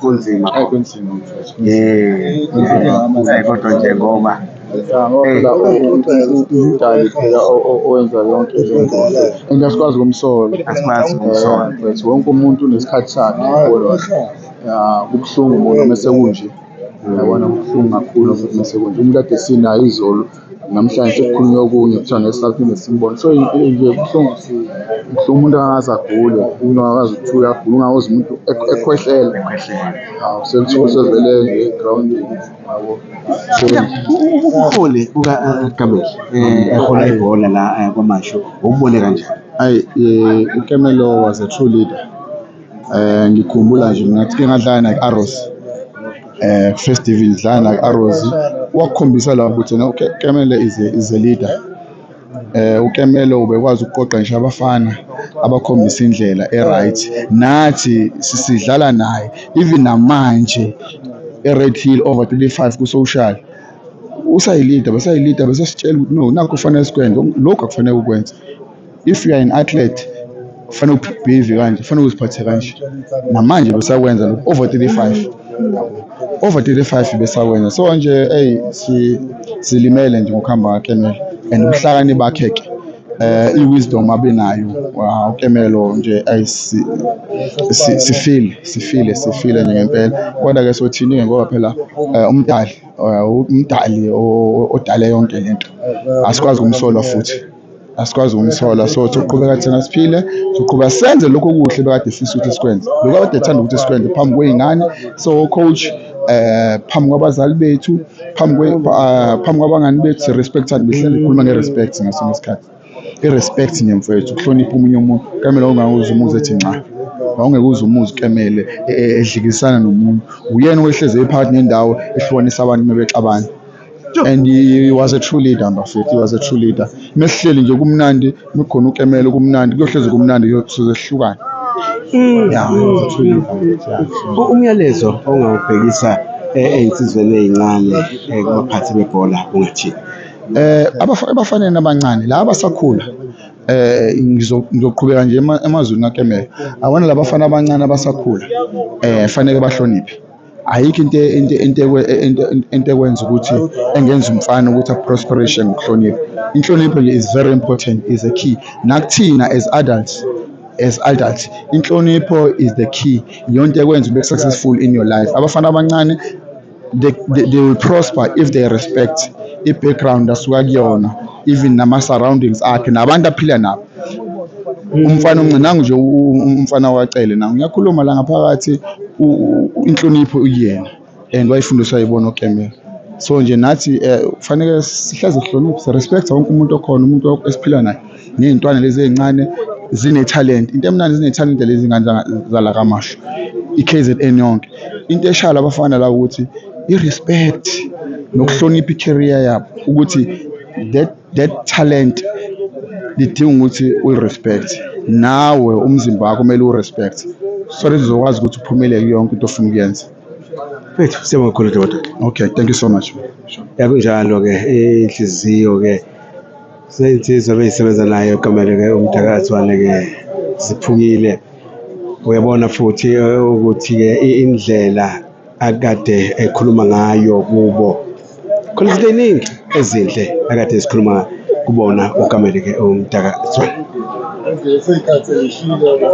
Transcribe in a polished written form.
Kunzima. Kodwa nje ngoba umdali phela owenza yonke lento and asikwazi ukumsola, asikwazi ukumsola. Wonke umuntu unesikhathi sakhe. Ya, kubuhlungu bona mese kunje, yabona, kubuhlungu kakhulu futhi mese kunje. Umuntu ade sinaye izolo, namhlanje sekukhulunywa okunye, kuthiwa ngeke sisaphinde simbone. So nje kubuhlungu, kubuhlungu. Umuntu angakaze agule, umuntu angakaze kuthiwa uyagula, ungakoze umuntu ekhwehlela, hawu, sekuthiwa usevele nje egrawundini, yabo. Ubuholi bukaKamelo ehola ibhola la KwaMashu, ububone kanjani? Ayi, uKemelo was a true leader. Ngikhumbula nje mina ke ngadlala naye ku-Arrows, first division, dlala naye ku-Arrows, wakukhombisa la ukuthi no, Kemelo is a leader. UKemelo ubekwazi ukuqoqa ngisho abafana, abakhombisa indlela e-right. Nathi sisidlala naye even namanje e-Red Hill over 35 ku-social, usayi-leader, besayi-leader, besesitshela ukuthi no, nakho kufanele sikwenze lokhu, akufanele ukwenze. If you are an athlete, kufanele u-behave kanje, kufanele uziphathe kanje. Namanje besakwenza lokhu over 35, over 35 besakwenza. So nje, hey, silimele nje ngokuhamba kaKemelo and ubuhlakani bakhe ke, i-wisdom abenayo uKemelo nje, ayi, sifile, sifile, sifile nje ngempela. Kodwa ke sothini-ke, ngoba phela umdali odale yonke lento, asikwazi ukumsola futhi, asikwazi ukumsola. So soqhubeka thina siphile, soqhubeka senze lokho okuhle bekade sifisa ukuthi sikwenze, lokho akade ethanda ukuthi sikwenze phambi kwey'ngane. So coach, phambi kwabazali bethu, phambi kwabangani bethu, si-respect-ane. Behlale khuluma nge-respect ngaso isikhathi, i-respect nje mfethu, ukuhlonipha omunye umuntu. Kemele ungawuze umuze ethi nca, awungeke uze umuze Kemele edlikisana nomuntu. Uyena owehlezi ephakathi nendawo, ehlukanisa abantu uma bexabana, and he was a true leader, bafethu, he was a true leader. Mesihleli nje kumnandi, mekukhona uKemele kumnandi, kuyohlezi kumnandi, kuyosuze sihlukane. Yeah, he was a true leader, yeah. Umyalezo ongawubhekisa ey'nsizweni ey'ncane, kubaphathi bebhola, ungathini? Abafaneni abancane la abasakhula, ngizoqhubeka nje emazwini kaKemelo. Abona labafana abancane abasakhula, fanele bahloniphe. Ayikho into ekwenza ukuthi engenza umfana ukuthi a-prosperishe ngokuhlonipha. Inhlonipho nje is very important, is a key. Nakuthina as adults, inhlonipho is the key, iyona ekwenza ube successful in your life. Abafana abancane, they will prosper if they respect i-background asuka kuyona, even nama-surroundings akhe nabantu aphila nabo. Umfana omncane nangu nje, umfana wacele nangu, ngiyakhuluma la ngaphakathi, inhlonipho ikuyena and wayifundiswa yibona oKemelo. So nje nathi kufanele sihleze sihloniphe, si-respect wonke umuntu okhona, umuntu esiphila naye, ney'ntwana lezi ey'ncane zine-talent. Into emnandi, zine-talent lezi ngane zala KwaMashu, i-KZN yonke. Into eshaya labafana la ukuthi i-respect nokuhlonipha i-career yabo, ukuthi that talent lidinga ukuthi uyi-respect, nawe umzimba wakho kumele uwu-respect, so that uzokwazi ukuthi uphumelele yonke into ofuna ukuyenza. Mfethu, siyabonga kakhulu, dokotela. Okay, thank you so much, sure. Yakunjalo-ke, inhliziyo-ke seyinsizwa beyisebenza nayo Kamelo-ke uMdakathwane-ke ziphukile. Uyabona futhi ukuthi-ke indlela akade ekhuluma ngayo kubo, khona izinto ey'ningi ezinhle akade esikhuluma kubona uKamelo-ke uMdakathwane.